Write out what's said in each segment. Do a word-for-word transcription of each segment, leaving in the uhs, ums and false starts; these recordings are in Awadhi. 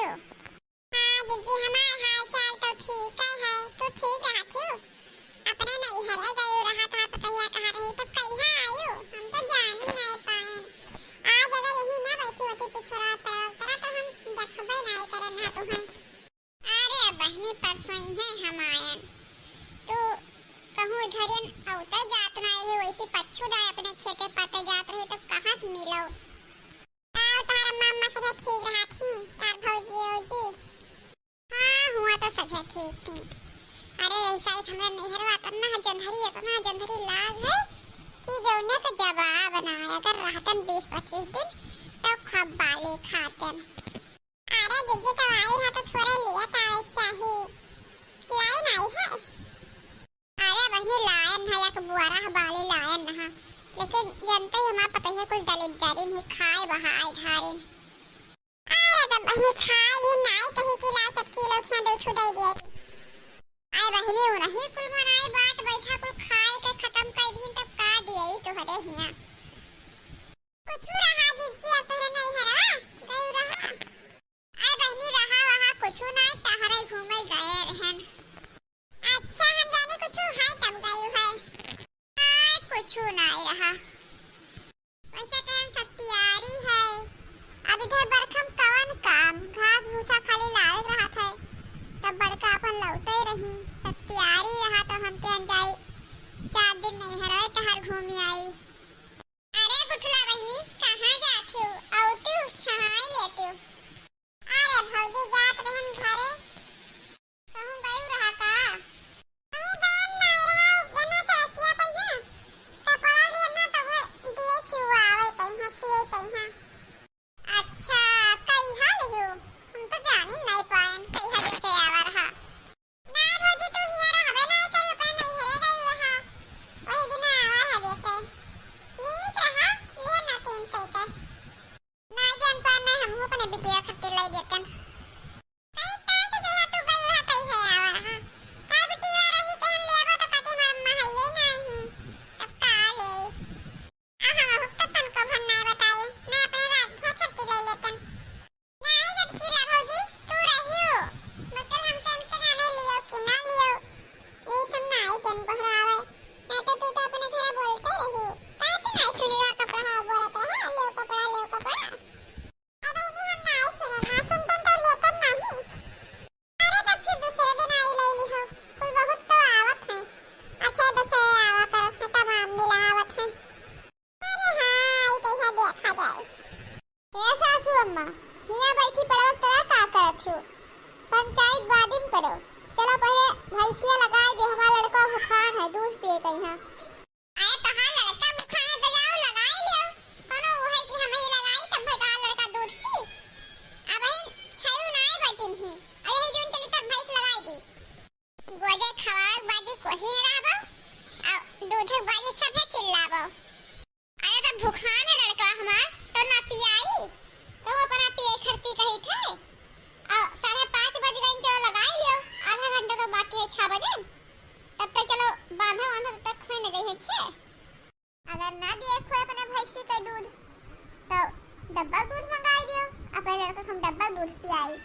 हाँ जीजी, हमार हाल चाल तो ठीक है, है। तू ठीक रहत हो? अपने नैहरे गयू रहत हा, पतोहिया कहाँ रही, तब कहिया आयू? हम तो जानी नहीं पाएन। आज अगर यही ना बैठी होती पिछोरा तरफ, तरा तो हम देखबे नहीं करन हा तुम्हें। अरे बहिनी, परसों ही है हम आयन। तू कहूँ इधरियन औते जात ना रहे, वैसे पच्छू दाय अपने खेते पाते जात रहे, तब कहाँ से मिलो? और तोहर अम्मा, अम्मा सभे ठीक रहत ही? तोहर भौजी, औजी? हाँ, हुआ तो सभे ठीक ही। अरे, यही साइड हमरे नैहरवा इतना जंधरी, इतना जंधरी लाग है कि जौने के जवाब ना है। अगर रहतन बीस पच्चीस दिन, तो खूब बाली खातन। अरे, जीजी तो आई है, तो थोड़े लिए तो आवे चाही। लाई नहीं है। अरे बहिनी, लायन है, एक बुआरा बाली लायन है, लेकिन जनते ही हमार पतोहिया कुल दलिद्दरिन ही, खाए बहाए ढारिन। अरे तो बहिनी, खाए ही नाई कहीं कि लाओ चटकी लौठिया दो ठू दे दिए। अरे बहिनी, उ नहीं कुल बनाए बाट बैठा, कुल खाए के खत्म कर दीन, तब का दिए तोहरे हिया? कुछ रहा जीजी, अब तोहरे नहीं है रहा, गई रहा। अरे बहिनी, रहा वहा कुछ ना, टहरे घूमे गए रहन। अच्छा, हम जाने कुछ है तब गई है। हाँ, कुछ नहीं रहा। वैसे कहन सत्यारी है। अब इधर बरखम कवन काम, घास भूसा खाली लावे रहत है। तब बड़का अपन लौटे रही, सत्यारी रहा तो हम कहन जाई, चार दिन नहीं है रहे, टहर घूमी आई। अरे गुठला बहिनी, कहाँ जात हो? औती हूँ, छहाई लेती हूँ। अरे भौजी, जात रहन घरे। कहूँ गयू रहा का? कहूँ गयन नाई रहा, जना सड़किया पे है। कपड़ा लिहन ना तो वो दिए सिवावे कहीं, सिए कहीं। अच्छा, कहिया लिहू? हम तो जानी नाई पाएन, कहिया जैसे आवा रहा। ना भौजी, तू हिया रहबे नाई करी, अपने नैहरे गई रहा। वही दिन आवा रहा बेचे। नीक रहा, लिहन ना तीन सौ के। ना जान पान, ना हमहू अपने बिटिया खातिर लाई देतन। कहीं काट गया तू गई रहा, कहीं है आवा रहा। का बिटिया रही कहन लेबो तो कहती हमार अम्मा है ये नहीं। तब का ले? आ हम हुक तो तनको भन नाय बताए, ना अपने रात खातिर लाई लेतन। नाई लटकीला भौजी, तू रहियो। बकल हम कहन के जाने लियो कि ना लियो। ये सब नाई कहन बहरावे। ना तो तू तो अपने घर बोलते रहियो। का तू नाई सुनी रहा कपड़ा बोलत रहा, लेव कपड़ा, लेव कपड़ा। अब ये हम नाई सुने, ना सुनतन तो लेतन नहीं। अरे तब फिर दूसरे दिन आई ले लिहो, कुल बहुत तो आवत है। अच्छे दूसरे आवा करत है, तमाम मिला आवत है। अरे हाँ, ई कैसा देखा जाए। ए सासू अम्मा, हिया बैठी पड़वा तोरा का करत हो? पंचायत बादिम करो। चलो पहले भैंसिया लगाए दे, हमारा लड़का भुखान है, दूध पिए कहीं है। अरे तोहार लड़का भुखान है तो जाओ लगाई लियो। कोनो वो है कि हम ही लगाई तब भाई तोहार लड़का दूध पी। अब ही छयू नाय बजिन ही। अरे ही जून चली तब भैंस लगाई दी। गोजे खवाओ बाजी कोही न रहबो। और दूध बाजी सभे चिल्लाबो। अरे तो भुखान है लड़का हमार, तो ना पियाई, तो वो अपना पिए खरती कही थे। और साढ़े पाँच बज गई, चलो लगाई लियो, आधा घंटा तो बाकी है, छह बजे, तब तक चलो बांधो वांधो, तब तक खोए न गई है छे। अगर ना दिए खोए अपने भैंसी के दूध, तो डब्बल दूध मंगाई दियो, अपने लड़का को हम डब्बल दूध पियाई,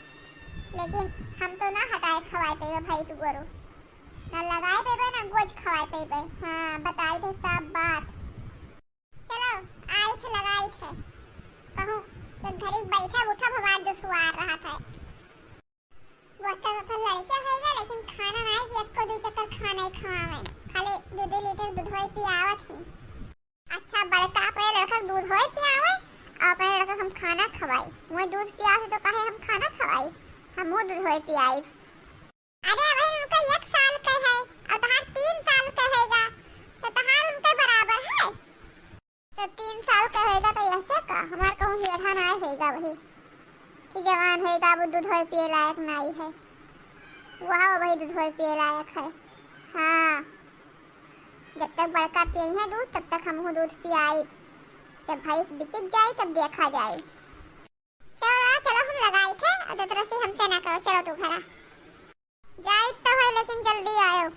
लेकिन हम तो ना हटाए खवाए पे भैंस गोरू। ना लगाए पेबे, ना गोज खवाए पेबे। हाँ, बताई थे सब बात। चलो, आई थे, लगाई थे। कहूँ एक घड़ी बैठा उठा हमार दुसवार रहा था। गोता गोता लड़का होइगा, लेकिन खाना ना कि एको दू चक्कर खाना ही खावे। खाली दू दू लीटर दूधवा ही पियावत ही। अच्छा, बड़का अपने लड़का के दूध होए पियावे, और अपने लड़का के हम खाना खवाई। मुँह दूध पियावे तो काहे हम खाना खवाई, हम मुँह दूध होए पियाई। अरे अबहिन उनका एक साल के है और तहार तीन साल के हैगा, तो तहार उनके बराबर है। तो तीन साल के हैगा तो ऐसे का? हमार कहूँ हेढ़ा ना हैगा वही कि जवान हैगा, वो दूध होए पिए लायक नाई है। वह वही दूध होए पिए लायक है। हाँ, जब तक बड़का पिए है दूध, तब तक हमहू दूध पियाई। जब भैंस बिचित जाई, तब देखा जाई। चलो, चलो, हम लगाई थे, और दूसरा से हमसे ना करो, चलो तू घरा। जाई तो है, लेकिन जल्दी आयो।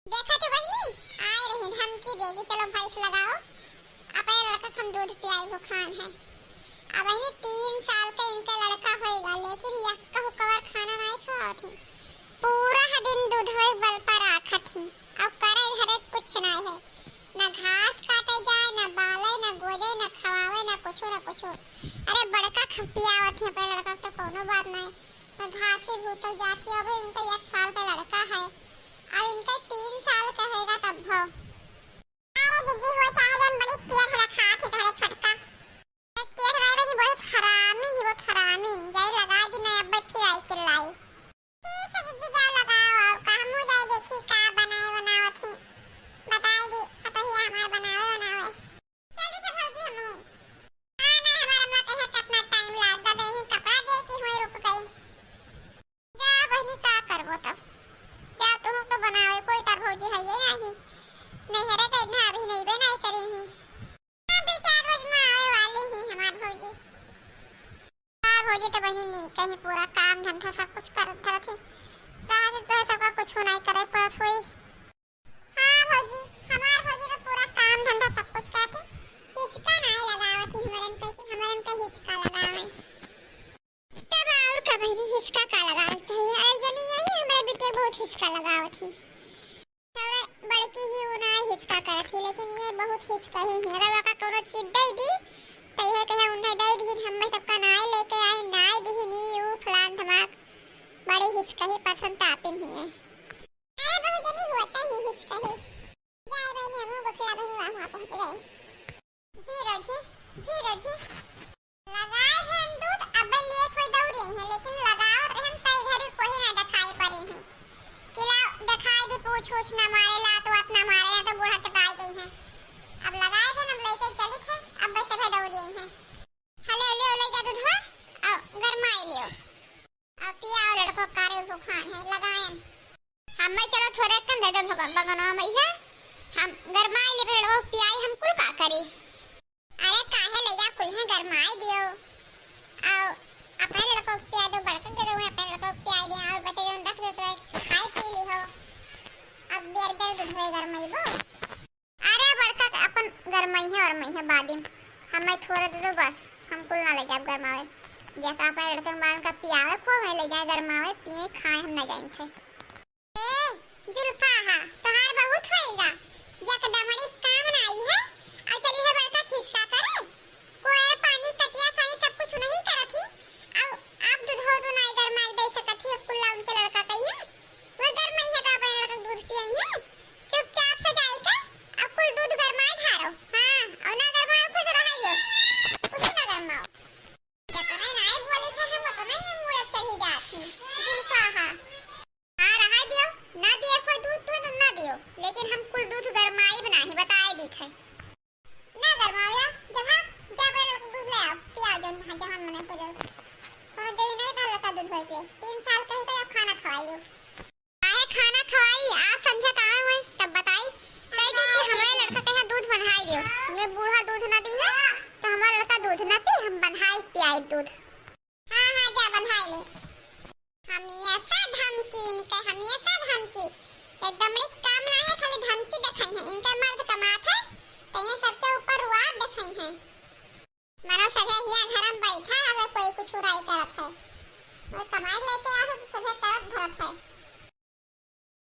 देखा तो बहिनी, आए रही धमकी देगी, चलो भैंस लगाओ, अपने लड़का के हम दूध पियाई, भुखान है। अबहिं तीन साल के इनके लड़का होइगा, लेकिन यक्का हुकवार खाना नाहीं खवावत ही। पूरा ह दिन दूधवे बल पर राखत ही। अब करे धरे कुछ नाहीं है। न घास काटे जाए, न बाले, न गोजे, न खवावे, न कुछो, न कुछो। अरे बड़का ख-, पियावत ही अपने लड़का के, तो कौनो बात नाहीं। न घासी भूसल जाती, अब इनके एक साल का लड़का है। अब इनके तीन साल का होइगा तब हो। अरे जीजी हो चाहे जौन बड़ी टेढ़ रखा थी तोहरे छोटका। टेढ़ रहे बनी बहुत हरामी ही, बहुत हरामी। जाई लगाई दी ना, अब फिर आई चिल्लाई। ठीक है जीजी, जाओ लगाओ, और का हमहू जाई देखी का बनाए बनावत ही। बताई दी, पतोहिया हमार बनावे बनावे। चली तो भौजी हमहू। हाँ, ना हमार अम्मा कहे कितना टाइम लाग दा, देही कपड़ा दे के हुए रुक गई। जा बहिनी, का करबो तब? जा तुहू तो बनावे, कोई तब भौजी है ये नहीं। नैहरे के इतना अभी नहीं बे नहीं करी ही। हाँ, दो चार रोज में आवे वाली ही हमार भौजी। हाँ भौजी, तो बहिनी नहीं कहीं पूरा काम धंधा सब कुछ करत धरत ही। चाहे तो सबका कुछ नहीं करे पड़त होई। हाँ भौजी, हमार भौजी तो पूरा काम धंधा सब कुछ करत ही। हिसका नहीं लगावत ही हमरन के, कि हमरन के हिसका लगावे। तब और का बहिनी, हिसका का लगावल चाहिए? अरे जनी यही हमरे बिटिया बहुत हिसका लगावत ही। अरे बड़की ही उ ना हिसका करत ही, लेकिन ये बहुत हिसका ही है। अगर ओका कोनो चीज दे दी, तो ये कहे उन्हें दे दी, हम सबका नाय लेके आई, नाय दी नी, उ फलान धमाक, बड़ी हिसका ही, पसंद तापिन ही है। अरे बहुत जनी होता ही हिसका ही। जाए बहिनी, हम गोठला बहिनी वहाँ पहुँच गए। जीरो जी, जीरो जी। लगाए रहन दूध, अबे लेट होई दौड़ी है, लेकिन लगावत रहन तई घड़ी कोई ना देखाई पड़ी है। किला देखाई दी, पूछ उछ ना मारे, लात वात ना मारे, ना तो बूढ़ा चटाई गई है। अब लगाए रहन, अब लेके चली थे, अबे से दौड़ी है। हले ले ले जा दूधवा, आओ गरमाई लियो। अब पियाओ लड़को, कारे भूखान है, लगायन। हम मैं चलो थोड़े कम दे दो भगवान, भगवान मैया, हम गरमाई ले लड़को पियाई, हम कुल का करी? अरे काहे ले जा, कुल है गरमाई दियो। आओ, अपने लड़को पिया दो, बड़कन दे दो, अपने लड़को पिया दिया, और बचे जौन रख दे, तो खाए पी ली हो। अब बेर बेर दूध होए गरमाई बो। अरे बड़का के अपन गरमई है और मई है बादिन, हमें थोड़ा दे दो बस, हम कुल ना ले जाब गरमावे। जेका अपने लड़के में बान का पियावे को है ले जाए गरमावे, पिए खाए हम ना जाइन थे। ए, जुल्फा हा, तोहार बहुत होएगा, एक दमड़ी काम ना आई है, और चली है बड़का खिस्सा करे। कोयर पानी कटिया साई सब कुछ नहीं करत ही, और आप दूध हो दो ना इधर मार दे सकत ही, कुल्ला उनके लड़का कहिए। वो गरमई है तो अपने लड़का दूध पिए है। चुपचाप से जाई के अब कुल दूध गरमाए ढारो। हाँ, और ना गरमाओ खुद रहाइयो। कुछ ना गरमाओ। जतने नाई बोले थे हम उतने ही मुड़े चली जाती। दूध का हाँ। हाँ, रहाई दियो। ना दिए कोई दूध तो ना दियो। लेकिन हम कुल दूध गरमाई बनाए बताए दी थे। ना गरमाओ या, जहाँ जा बड़े लोग दूध ले आओ, पियाओ जौन, हाँ, जहाँ मने को जाओ। और जो ही नहीं था लड़का दूध होए पिए। तीन साल के होते अब खाना खवाइयो। काहे खाना खवाई? आज संझा का आए हुए, तब बताई। कह दी कि हमारे लड़का के यहाँ दूध बन्हाई दियो। ये बूढ़ा दूध ना दी है, तो हमारा लड़का दूध ना पी, हम बन्हाई पियाई दूध। हाँ, हाँ, जा बन्हाई ले। हम ये सा धमकी इनके, हम ये सा धमकी। एकदम रे काम ना